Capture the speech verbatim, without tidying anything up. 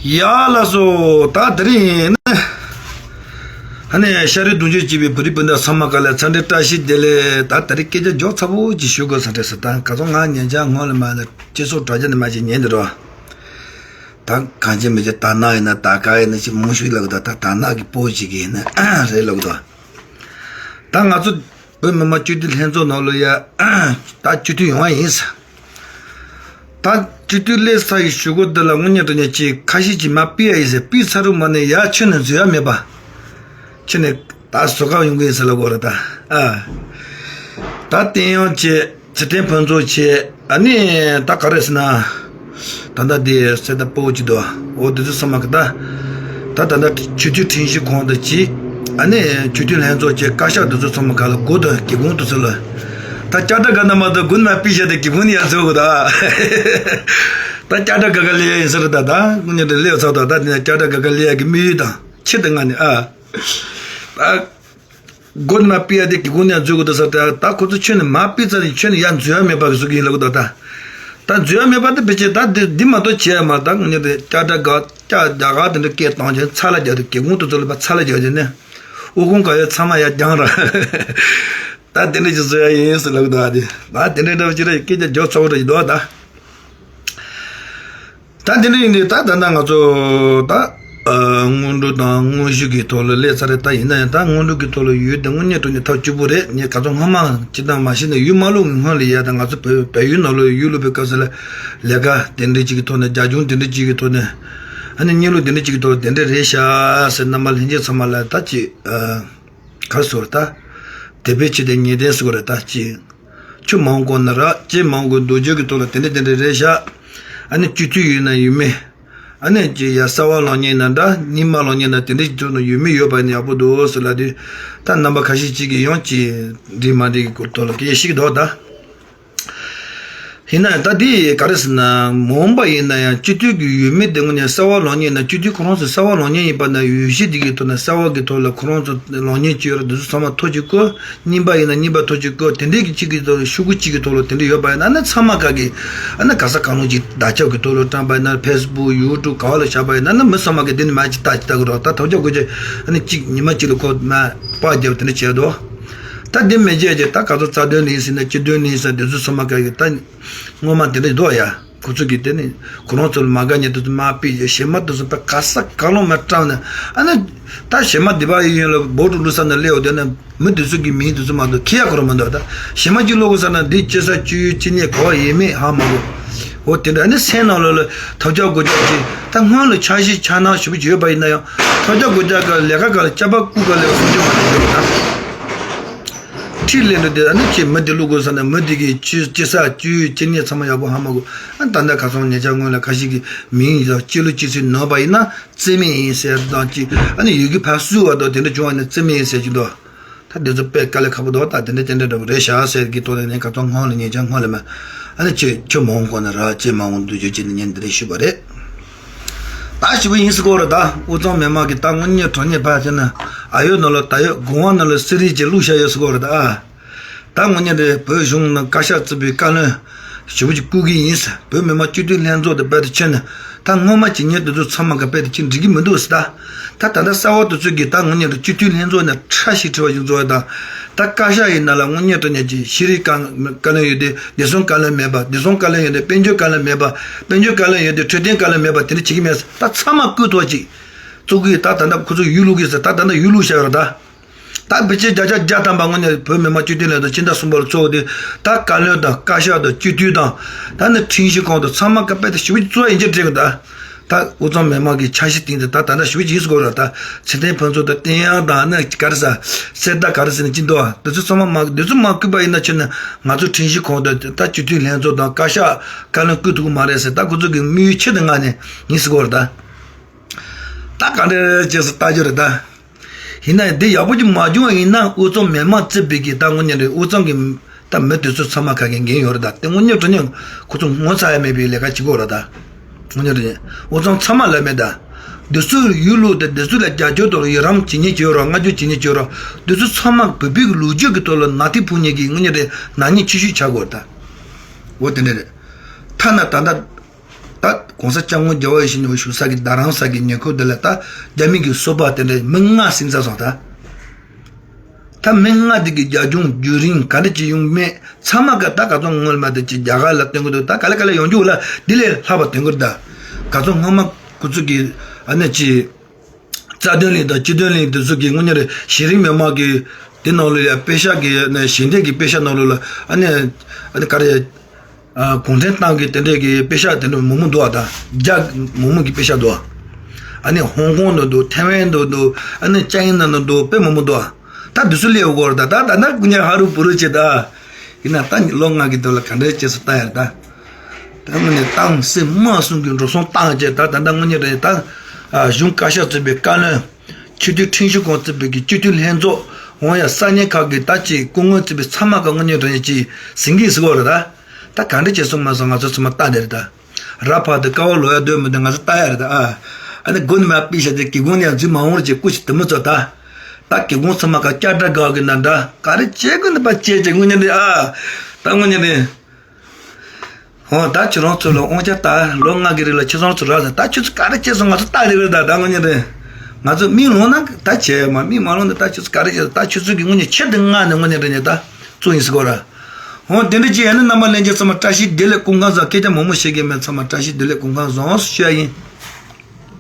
ཡ་ལགས་སོ། ད་དེ་རིང་ཨ་ནི་ཤ་རུས་གདུང་རྒྱུད་གཅིག་པའི་བོད་རིགས་སྤུན་ཟླ་ཚང་མ་ག་ལ་འཚམས་འདྲི་བཀྲ་ཤིས་བདེ་ལེགས། ད་དེ་རིང་སྐད་ཆ་མགྱོགས་ཚ་པོ་ཅིག་ཞུ་དགོས་བསམ་དྲན་སོང་། ད་ག་ཚོད་ང་ཉན་ཆ་སྔོན་ལ་མ་ལ་སྤྱི་ཚོགས་དྲ་རྒྱ་ནས་མ་ཅིག་ཉན་འདི་རོ། ད་གང་ཅི་མི་ཅི་ད་ན་ཡིན་ན་ད་ག་ཡིན་ན་ཅིག་མང་ཤོས་ལབ་གི་འདུག་ད་ད་ན་གི་པོ་ཅིག་གི་ཡིན་ན་རེད་ལབ་གི་འདུག་ད་ང་ཚོ་བོད་མི་མང་སྤྱི་འཐུས་ལྷན་ཚོགས་ནང་ལ་ཡ་ད་སྤྱི་འཐུས་ཡོང་བ་ཡིན་ས། ད་སྤྱི་འཐུས་སླེབས་ཚར་ཡི་གཞུག་གུ་འདི་ལ་དངོས་གནས་དྲང་གནས་ཅིག་ཁ་ཤས་ཅིག་མར་ཕུད་ཡ་ཡིན་ཟེར། ཕུད་ཚར་རུ་མ་ནས་ཡ་ཁྱོན་ནས་འཛུལ་ཡ་མེད་པ། ཁྱོན་ནས་ད་ཟུར་བཀག་ཡོང་གི་ཡིན་ཟེར་ལབ་དགོས་རེད་ད། ཨ། ད་བསྟན་དབྱངས་བྱས། ཚེ་བརྟན་ཕུན་ཚོགས་བྱས། ཨ་ནི་ད་ག་རེ་ཟེར་ན། ད་ལྟ་དེ་གསེར་རྟ་སྤོ་བོ་གཅིག་འདུག་འོ་དེ་ཚོ་ཚང་མ་གི་ད། ད་ད་ལྟ་སྤྱི་འཐུས་ཁྲིམས་ཞིབ་ཁང་དུ་གཅིག་ཨ་ནི་སྤྱི་འཐུས་ལྷན་ཚོགས་བཅས་བཀའ་ཤག་དེ་ཚོ་ཚང་མ་ག་ལ་སྒོ་དང་སྒེའུ་ཁུང་དེ་ཚོ་ལ། ད་ལྕགས་དྲ་ག་ན་མ་གཏོགས་དགུན་མ་པི་ཤ་དེ་སྒེའུ་ཁུང་ནས་ཡར་འཛུལ་དགོས་ད། ད་ལྕགས་དྲ་ག་ག་ལས་ཡིན་ཟེར་ད་ད་དངོས་གནས་དེ་སླེབས་ཚར་ད། ད་དེ་ནས་ལྕགས་དྲ་ག་ག་ལས་ཡ་གི་དམིགས་ཡུལ་དང་ཆེད་དུ་ང་ནི་ཨ། ད། སྒོ་ནས་མར་ཕུད་ཡ་དེ་སྒེའུ་ཁུང་ནས་འཛུལ་དགོས་འདུག་ཟེར་ཏེ། ད་ཁོ་ཚོ་ཁྱོན་ནས་མར་ཕུད་ཚར་ནས་ཁྱོན་ནས་ཡར་འཛུལ་ཡ་མེད་པ་གི་བཟོ་གི་ཡིན་ལབ་གི་འདུག་ད། ད་འཛུལ་ཡ་མེད་པ་དེ་ཕལ་ཆེར་ད་འདི་འདི་མ་གཏོགས་བྱས་ཡ་མ་རེད། ད་ངས་དེ་ལྕགས་དྲ་ག་ལྕགས་རྒྱ་གར་དེ་འདྲ་སྐད་བཏང་བྱས་ཚ་ལ་རྒྱག་དེ་སྒེའུ་ཁུང་དེ་ཚོ་ལ་ཕར་ཚ་ལ་རྒྱག་བྱས་ནས་དབུ་ཁུང་ག་ཡོད་ཚང་མ་ཡར་རྒྱང་ར། ད་དེ་འདྲ་ཅིག་བཟོ་ཡ་ཡིན་ཟེར་ལབ་གི་འདུག་ཨ་དེ་ད་དེ་འདྲ་འདྲ་བ་ཅིག་ར་སྐད་ཆ་མགྱོགས་ཚ་བོ་འདྲ་ཅིག་འདུག་ཨ་ད། ད་དེ་འདྲ་ཡིན་དུས་ད་ད་ལྟ་ང་ཚོ་ད་ཨ་སྔོན་འགྲོ་དང་དངོས་གཞི་གི་ཐོག་ལ་སླེབས་ཚར་རེད། ད་ཡིན་ན་ཡང་ད་སྔོན་འགྲོ་གི་ཐོག་ལ་ཡོད་དེ་དངོས་གནས་དྲང་གནས་ཐབས་སྐྱོ་པོ་རེད། ངས་ག་ཚོད་སྔོན་མ་སྤྱི་བཏང་མ་ཤེས་ན་ཡུལ་མ་ལོག་གི་སྔོན་ལ་ཡ་ད་ང་ཚོ་བོད་བལ་ཡུལ་ནང་ལོགས་ཡུལ་ལུང་པའི་སྐབས་སུ་ལ་ལས་ཀ་དེ་འདྲ་ཅིག་གི་ཐོག་ནས་རྒྱབ་ལྗོངས་དེ་འདྲ་ཅིག་གི་ཐོག་ནས་ཨ་ནི་གནས་ལུགས་དེ་འདྲ་ཅིག་གི་ཐོག་དེ་འདྲ་རེད་ཤག་ཟེར་རྣམ་པ་ལྷན་རྒྱས་ཚང་མ་ལ་ད་ཅིག་ཨ། ག་རེ་ཟེར་དགོས་རེད་ད། དད་པའི་ཆེད་དུ་ཉེས་ལྡན་ཟེར་དགོས་རེད་ད་ཅི། ཆུ་མང་པོ་ན་ར་ལྕེ་མང་པོ་འདུ་བྱེད་ཀྱི་ཐོག་ལ་དེ་འདྲ་དེ་འདྲ་རེད་ཤག་ཨ་ནི་སྤྱི་འཐུས་ཡོད་ན་ཡོད་མེད། ཨ་ནི་ཅི་ཡ་གསར་པ་ལངས་མཁན་ན་འདྲ་རྙིང་པ་ལངས་མཁན་ན་དེ་འདྲ་ཞིག་ཐོག་ན་ཡོད་མེད་ཡོད་པ་ཡིན་ན་ཡག་པོ་འདུག་ཟེར་ལབ་དུས། ད་རྣམ་པ་ཁ་ཤས་ཅིག་གིས་ཡང་ཅི་འགྲིག་མ་འགྲིག་གི་སྐོར་ཐོག་ལ་སྐད་ཤིག་འདུག་ད། ཡིན་ན་ད་དེ་ག་རེ་ཟེར་ན་མ་འོངས་པ་ཡིན་ན་ཡང་སྤྱི་འཐུས་ཀྱི་འོས་མི་དེ་ངོས་ནས་གསར་པ་ལངས་མཁན་ན་སྤྱི་འཐུས་ཁོ་རང་ཚོ་གསར་པ་ལངས་མཁན་ཡིན་པ་ན་འོས་གཞི་དེ་གི་ཐོག་ནས་གསར་པ་གི་ཐོག་ལ་ཁོ་རང་ཚོ་ལངས་མཁན་ཅིག་ཡོད་ར། དེ་ཚོ་ཚང་མ་ཐོ་གཅིག་བཀོད། རྙིང་པ་ཡིན་ན་རྙིང་པ་ཐོ་གཅིག་བཀོད། དེ་འདྲའི་གི་གཅིག་གི་ཐོག་ལ་ཤོག་གུ་གཅིག་གི་ཐོག་ལ་དེ་འདྲ་ཡོད་པ་ཡིན་ན་ཨ་ནི་ཚང་མ་ག་གི་ཨ་ནི་ག་ས་ག་ལོང་ཅིག་བརྡ་ཁྱབ་གི་ཐོག་ལ་བཀྲམ་པ་ཡིན་ན་ཕེ་སི་བུག་ཡུ་ཊུབ་ག་བ་ལ་བཞག་པ་ཡིན་ན་ཨ་ནི་མི་ཚང་མ་གི་དེ་ནི་མ་ཅིག་ལྟ་ཅིག་ལྟ་གི་རོགས། ད་ཐབས་ཇག་གོ་ཅག་ཨ་ནི་གཅིག་ཉི་མ་གཅིག་ལ་ཁོ་མ་པར་རྒྱབ་དེ་འདྲ་བྱས་འདུག་ད་འདི་མི་བྱེད་ཀྱི་ད་ག་ཚོད་རྩ་དོན་ལ་ཡིན་ཟེར་ན་སྤྱི་དོན་ལ་ཡིན་ཟེར་ན་དེ་ཚོ་ཚང་མ་ག་གི་ད་སྔོན་མ་དེ་འདྲ་འདུག་ཡ། ཁོ་ཚོ་གི་དེ་ནི་ཁོ་རང་ཚོ་ལ་མ་དགའ་ཉེ་དུ་ཚོ་མ་ཕུད་ཡ། གཞས་མ་དེ་ཚོ་ད་ག་ས་ག་ལོང་མ་བཀྲམ་ནས་ཨ་ནི་ད་གཞས་མ་འདི་པ་ཡི་ཡོན་ལ་བོ་ཀྲུ་ལུ་ས་ན་སླེབས་འོ་དེ་ནི་མི་དེ་ཚོ་གི་མིང་དེ་ཚོ་མ་གཏོགས་ཁྱེད་ཡ་ཁོ་རང་མ་འདུག་ད་གཞས་མ་གཅིག་ཀློག་དགོས་ས་ན་འདི་ཅི་ས་ཅི་ཡོད་ཅི་ནས་གོ་བ་ཡེ་མེད་ཧ་མ་གོ་འོ་དེ་འདྲ་ཨ་ནི་སེམས་ནང་ལོགས་ལ་ཐབས་ཆག་གོ་ཆག་ཅིག་ད་སྔོན་ལ་འཆར་གཞི་འཆར་སྣང་ཞེ་པོ་ཅིག་ཡོད་པ་ཡིན་ན་ཡང་ཐབས་ཆག་གོ་ཆག་ག་ལས་ཀ་ག་ལ་སྐྱབས་པ་སྐུ་ག་ལས་སུ་ཅི་མ་ཅིག་ཡོད་ད། ཁྲིད་ལས་འགྲོ་དེ་ཨ་ནི་ཁྱེད་མི་དེ་བླུག་དགོས་ས་ན་མི་དེ་གིས་ཅི་ཅི་ས་ཅི་ཡོད་ཅི་ནས་ཚང་མ་ཡག་པོ་ཧ་མ་གོ་ཨ་ད་ལྟ་ཁ་སང་ཉེ་ཆར་སྔོན་ལ་ཁ་ཤས་ཀྱི་མིང་ཡིན་ཙང་སྤྱི་ལོ་སྤྱི་ཚེས་ནོར་བ་ཡིན་ན་རྩིས་མེད་ཡིན་ཟེར་དང་ཅི་ཨ་ནི་ཡི་གེ་ཕར་བསུ་བ་དང་དེ་འདྲ་བྱུང་བ་ཡིན་ན་རྩིས་མེད་ཡིན་ཟེར་གྱི་འདུག་ད་དེ་ཚོ་དཔེ་དཀའ་ལས་ཁག་པོ་འདུག་ད་དེ་འདྲ་དེ་འདྲ་འདྲ་པོ་རེད་ཤག་ཟེར་གྱི་ཐོག་ནས་ངས་ཁ་སང་སྔོན་ལ་ཉེ་ཆར་སྔོན་ལ་མ་ཨ་ནི་ཁྱོད་ཁྱོད་མ་འོངས་གོང་ན་ར་ཅི་མ་འོངས་འདུག་རྒྱུ་ཅི་ནི་ཉན་འདི་རེད་ཞུས་པ་རེད། ད་ཞིབ་པོ་ཡིན་སྲིད་གོ་རེད་ད། དབུས་གཙང་མི་མང་གི་ད་དངོས་གནས་དྲང་གནས་ཕར་བྱས་ན་ཨ་ཡོད་ནང་ལ་ད་ཡོད་དགོངས་པ་ནང་ལ་གསེར་རིས་ཀྱི་བླུགས་བཞག་ཡོད་སྲིད་གོ་རེད་ད། ད་དངོས་གནས་རེད། བོད་གཞུང་ནང་བཀའ་ཤག་བརྩིས་པའི་བཀའ་བློན་ཞེ་པོ་ཅིག་བསྐུལ་གྱི་ཡིན། བོད་མི་མང་སྤྱི་འཐུས་ལྷན་ཚོགས་དེ་རྦད་དེ་ཕྱིན་ནས་ད་སྔོན་མ་བྱེད་མཁན་དེ་ཚོ་ཚང་མ་ག་རྦད་དེ་ཕྱིན་འགྲིག་གི་མི་འདུག་ཟེར་ད། ད་ད་ལྟ་གསར་པ་དེ་ཚོ་གིས་ད་དངོས་གནས་རེད་སྤྱི་འཐུས་ལྷན་ཚོགས་ནས་ཁྲ་ཞིག་ཁྲི་བ་ཞིག་བཟོ་བ་དང་། ད་བཀའ་ཤག་ཡི་ནང་ལ་དངོས་གནས་དྲང་གནས་ཀྱི་ཤེས་རིག་བཀའ་བཀའ་བློན་ཡོད་དེ་བདེ་སྲུང་བཀའ་བློན་མེད་པ། བདེ་སྲུང་བཀའ་བློན་ཡོད་དེ་དཔལ་འབྱོར་བཀའ་བློན་མེད་པ། དཔལ་འབྱོར་བཀའ་བློན་ཡོད་དེ་འཕྲོད་བསྟེན་བཀའ་བློན་མེད་པ། དེ་འདྲ་བྱེད་ཀྱི་མེད། ད་ཚང་མ་བསྐུལ་ཐོག་ཅིག་བཙུགས་ཀྱི་ད་ད་ལྟ་ཁོ་ཚོ་ཡུལ་ལུགས་ཀྱི་ཟེར་ད་ད་ལྟ་ཡུལ་ལུགས་བྱ་ཡོད་རེད་ད། ད་ཕལ་ཆེར་བརྒྱ་ཆ་བརྒྱ་ཐམ་པ་དངོས་གནས་བོད་མི་མང་སྤྱི་འཐུས་ལྷན་ཚོགས་སྤྱི་ཟླ་གསུམ་པ་ལ་ཚོགས་ཏེ་ད་བཀའ་བློན་དང་བཀའ་ཤག་དང་སྤྱི་འཐུས་དང་ད་ནི་ཁྲིམས་ཞིབ་ཁང་དང་ཚང་མ་ཀ་པད་དེ་ཞེ་པོ་ཅིག་གཙོ་བོ་ཡིན་གྱི་དྲན་གི་ད། ད་དབུས་གཙང་མི་མང་གི་འཆར་གཞི་སྟེང་དུ་ད་ད་ལྟ་ཞེ་པོ་ཅིག་ཡིན་སྐོར་ལ་ད་ཚེ་བརྟན་ཕུན་ཚོགས་དང་བསྟན་དབྱངས་དང་ནི་ག་རེ་ཟ་གསེར་རྟ་ག་རེ་ཟེར་ནི་ཅི་འདུག་ཨ། དེ་ཚོ་ཚང་མ་མ་དེ་ཚོ་མ་བསྐུལ་པ་ཡིན་ན་ཕྱིར་ན་ང་ཚོ་ཁྲིམས་ཞིབ་ཁང་དང་ད་སྤྱི་འཐུས་ལྷན་ཚོགས་དང་བཀའ་ཤག་བཀའ་བློན་བསྐུལ་ཐུབ་ཀྱི་མ་རེད་ཟེར་ད་ཁོ་ཚོ་གི་དམིགས་ཡུལ་ཆེད་དུ་མངགས་ནས་ཡིན་སྐོར་ལ་ད། ད་ག་འདྲ་བྱས་སུ་ལྟ་རྒྱུ་རེད་ད། ཡིན་ན་ཡང་འདི་ཡག་པོ་ཅིག་མ་བྱུང་བ་ཡིན་ན་དབུས་གཙང་མི་མང་བརྩིས་པའི་གི་ད་དངོས་གནས་རེད། དབུས་གཙང་གི་ད་མི་དེ་ཚོ་ཚང་མ་ག་གེ་འགན་ཡོད་རེད་ད། དེ་དངོས་གནས་དྲང་གནས་ཁོ་ཚོ་ངོ་ཚ་ཡ་མེད་པའི་ལས་ཀ་བྱེད་ཀྱི་ཡོད་རེད་ད། དངོས་གནས་དྲང་གནས་དབུས་གཙང་ཚང་མ་ལ་མེད་ད། དེ་ཚོའི་ཡུལ་ལུགས་དེ་དེ་ཚོ་ལ་རྒྱབ་སྐྱོར་དང་ཡི་རང་བྱེད་མཁན་བྱེད་ཡོད་རེད། བསྔགས་བརྗོད་བྱེད་མཁན་བྱེད་ཡོད་རེད། དེ་ཚོ་ཚང་མ་བོད་པའི་གི་ལོ་རྒྱུས་ཀྱི་ཐོག་ལ་ནག་ཐིག་ཕུག་མཁན་གི་དངོས་གནས་དྲང་གནས་ནག་ཉེས་ཆེ་ཤོས་ཆགས་ཀྱི་ཡོད་རེད་ད། འོ་དེ་འདྲ་རེད། ཐ་ན་ད་ལྟ། ད་གོང་ས་སྐྱབས་མགོན་རྒྱལ་བ་ཡིད་བཞིན་ནོར་བུ་བཞུགས་ས་གི་རྡ་རམ་ས་གི་ཉེ་འཁོར་དེ་ལ་ད་རྒྱ་མི་གི་སོ་པ་དེ་འདྲ་མི་ལྔ་ཟིན་ཚར་སོང་ད། ད་མི་ལྔ་དེ་གི་རྒྱ་སྦྱོང་བརྒྱུད་རིམ་ག་འདྲ་ཅིག་ཡོང་མེད་ཚང་མ་ག་ད་ག་ཚོད་སྔོན་མ་དེ་ཅིག་རྒྱ་གར་ལ་སྟོན་གི་འདུག་ད་ག་ལེ་ག་ལེ་ཡོང་རྒྱུ་ལ་འདི་ལས་ལྷག་པ་སྟོན་གི་འདུག་ད་ག་ཚོད་སྔོན་མ་ཁོ་ཚོ་གི་ཨ་ནི་ཅི། རྩ་དོན་གླིང་དང་སྤྱི་དོན་གླིང་དེ་ཚོ་གི་དངོས་གནས་རེད། གཞི་རིམ་མི་མང་གི་དེ་ནང་ལོ་ཡ་དཔེ་ཤག་གི་ནས་ཞལ་འདེབས་ཀྱི་དཔེ་ཤག་ནང་ལོ་ལ་ཨ་ནི་ཨ་ནི་ག་རེ། ཨ་གུང་ཁྲན་ཏང་གི་དེ་འདྲས་ཀྱི་དཔེ་ཤག་དེ་འདྲ་མང་པོ་འདུག་ཨ། ད་རྒྱ་མང་པོ་གི་དཔེ་ཤག་འདུག་ཨ། ཨ་ནི་ཧོང་ཀོང་ནང་འདུག་ཐའེ་ཝན་ནང་འདུག་ཨ་ནི་ཅའི་ན་ནང་འདུག་དཔེ་མང་པོ་འདུག་ཨ། ད་དུས་སུ་སླེབས་ཡོད་སྐོར་ད་ད་ད་ད་ཀུ་ཉ་ཧ་རུ་བུ་རུ་བྱེད་ད། ཡིན་ན་ད་ལོ་ལྔ་གི་དུས་ལ་ག་འདྲས་བྱེད་སུ་ལྟ་ཡར་ད། ད་དངོས་གནས་ཏང་སྲིད་དམངས་གསུམ་གྱི་འགྲོ་སོང་བཏང་བྱས་ད་ད་ལྟ་དངོས་གནས་རེད་ད། ཨ་གཞུང་བཀའ་ཤག་གཙོས་པའི་བཀའ་བློན། སྤྱི་འཐུས་ཁྲིམས་ཞིབ་ཁང་གཙོས་པའི་གི་སྤྱི་འཐུས་ལྷན་ཚོགས་འོང་ཡ་ས་གནས་ཁག་གི་ད་ཅིག་སྐུ་ངོ་གཙོས་པའི་ཚང་མ་ག་དངོས་གནས་དྲང་གནས་ཅིག་ཟིན་གྱི་ཟིག་གོ་རེད་ད། ད་ག་འདྲ་བྱེད་སོང་མ་སོང་ང་ཚོ་ཚང་མ་ལྟ་དེ་རེད་ད། ར་ཕ་དེ་ཀ་བ་ལོ་ཡ་སྡོད་མི་འདུག་ང་ཚོ་ལྟ་ཡ་རེད་ད་ཨ། ཨ་ནི་དགོན་མ་པི་ཤ་དེ་གི་དགོན་ནས་འཛུལ་མ་འོང་རེད་ཅེས་སྐུ་ཞིག་དུ་མི་ཚོ་ད། ད་གི་དགོན་ཚང་མ་ག་བསྐྱར་དྲག་ག་གི་ན་འདྲ་ག་རེ་བྱེད་དགོས་འདུག་པ་བྱེད་ཅེས་དངོས་གནས་རེད་ཨ། ད་དངོས་གནས་རེད། ཧོ་ད་ཁྱེད་རང་ཚོ་ལ་དབང་ཆ་ད་ལོ་ལྔ་གི་རིང་ལ་ཁྱེད་རང་ཚོ་རག་ཟེར་ད་ཁྱོད་ཚོ་ག་རེ་བྱས་སོང་ང་ཚོ་ལྟ་རེ་རེ་ད་ད་དངོས་གནས་རེད། ང་ཚོ་མིག་ལོང་ན་ད་བྱས་མ་མིག་མ་ལོང་ན་ད་ཁྱོད་ཚོ་ག་རེ་བྱས་ད་ཁྱོད་ཚོ་གི་དངོས་གནས་ཆེད་དུ་མངགས་ནས་དངོས་གནས་རེད་ནས་ད་བཙུགས་ཡིན་ཟེར་གོ་ར། ཧོ་དེ་འདྲ་ཅིག་ཡིན་ན་རྣམ་པ་ལྷན་རྒྱས་ཚང་མ་བཀྲ་ཤིས་བདེ་ལེགས་སྐུ་ཁམས་བཟང་སྐད་ཆ་མང་མོ་བཤད་གི་མེད་ཚང་མ་བཀྲ་ཤིས་བདེ་ལེགས་སྐུ་ཁམས་བཟང་ཞུ་ཡ་ཡིན།